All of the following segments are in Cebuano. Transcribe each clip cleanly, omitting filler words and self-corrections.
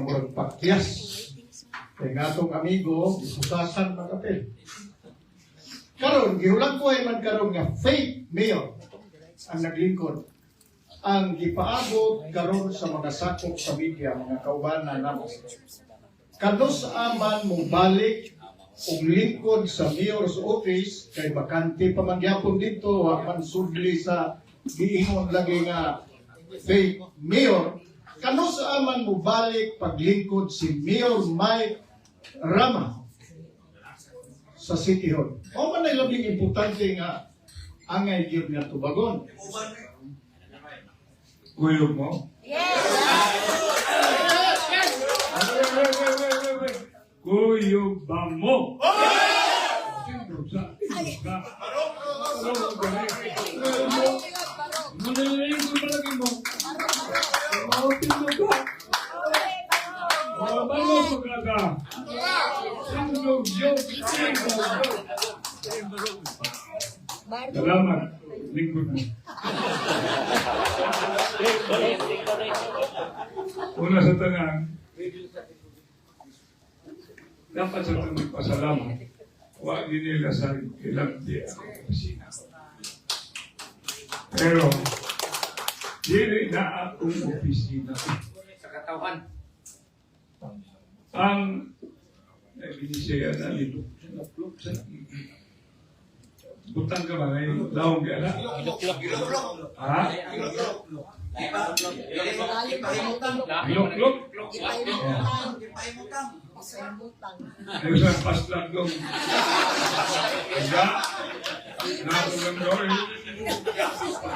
nga murag pakyas. Kay nga atong amigo, gipusasan magapil. Karon, gihulagway man karon nga fake mayor ang naglingkod. Ang gipaabot karon sa mga sakop sa media, mga kaubanan namo. Kanus aman mo balik og lingkod sa mayor's office kay bakante pa man gyapon dito, wa man sudli sa giingon lagi nga fake mayor. Kanus aman mo balik paglingkod si Mayor Mike Rama sa City Hall? O man ay labing importante nga angay gyud nga tubagon. Kuyog mo? Yes! Wait, wait, wait, wait, wait, wait. Kuyog ba mo? Tindog sa, tindog ka. Barog ka rin. Kuyog mo. Manalilingkod pa lagi mo. Oh, tindog ka. Oh, barog ka ka. Tindog yun. Tindog. Salamat, lingkod mo. Una sa tanan, dapat sa tanan pasalamat. Wa nila sa ilang di ako opisina. Pero, dili na akong opisina. Sa katawhan. Ang Binisaya na lilo. Sa Butang ka ba ngayon? Lawong ka na? Ha? Iluklok? Ay, sa paslang dong. Kaya, nakong gawin.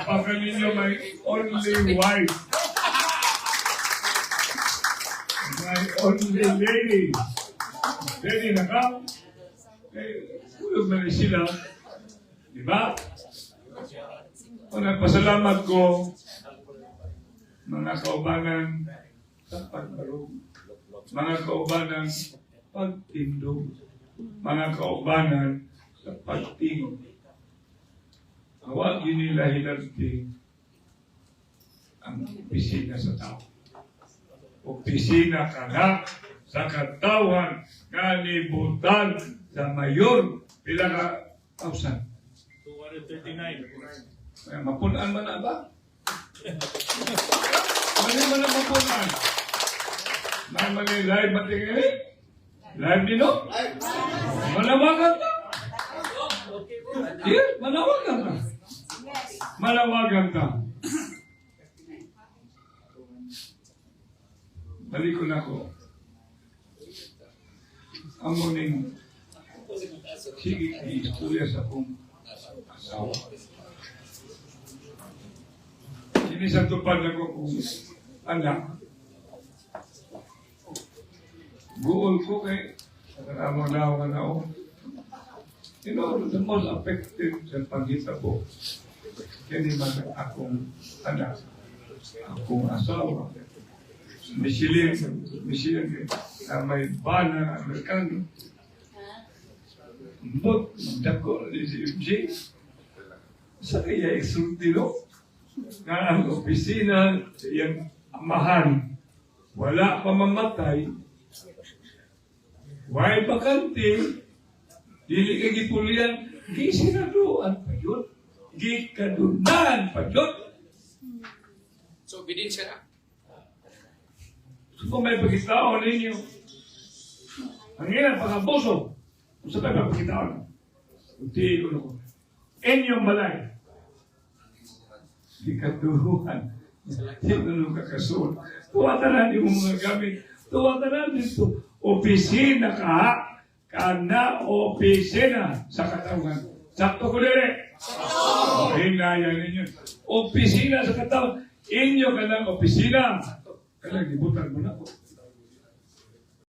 Baka ninyo my only wife. My only lady. Ready na ka? Eh, kulog na rin sila. Di ba? Una, pasalamat ko mga kaubanan sa pagbarog, mga kaubanan pagtindog, mga kaubanan sa pagtingog. Huwag yun nila hilalti ang opisina sa tao. Opisina ka na sa katawhan kalibutan sa mayor pila ka thousand. 239. Kaya mapunan man na ba? Mali man na mapunan. May mali live ba tingin? Live din, no? Manawagan ka. Yes, manawagan ka. Manawagan ka. Balik ko na ko. Ang muning sige istorya sa akong asawa. Kini sa tupad ako kung anak. Guol ko kay amang nawa na ako. The most affected sa paghitabo, kini man akong anak, akong asawa. Michelin, Michelin, na may bana Amerikano. Mbot, dako ni si MJ. Sa iya isulti, no? Nga ang opisina sa iyang amahan, wala pa mamatay, why bakante, dili ka gipulian, gisiraduan pa yun, gikadunan pa yun. So, ebidensya na. So kung may pagkitaon ninyo, ang ilang pag-abuso, kung sa tayo pagkitaon, unti ko ko, inyong balay, gikaduhan, di ko nung kakasuot. Tuwa tanan yung mga gamit, tuwa tanan dito, opisina ka, kana opisina sa katawan. Sakto ko dire. Hinaya ninyo. Opisina sa katawan. Inyo ka ng opisina. Kaya gibutan mo na ko.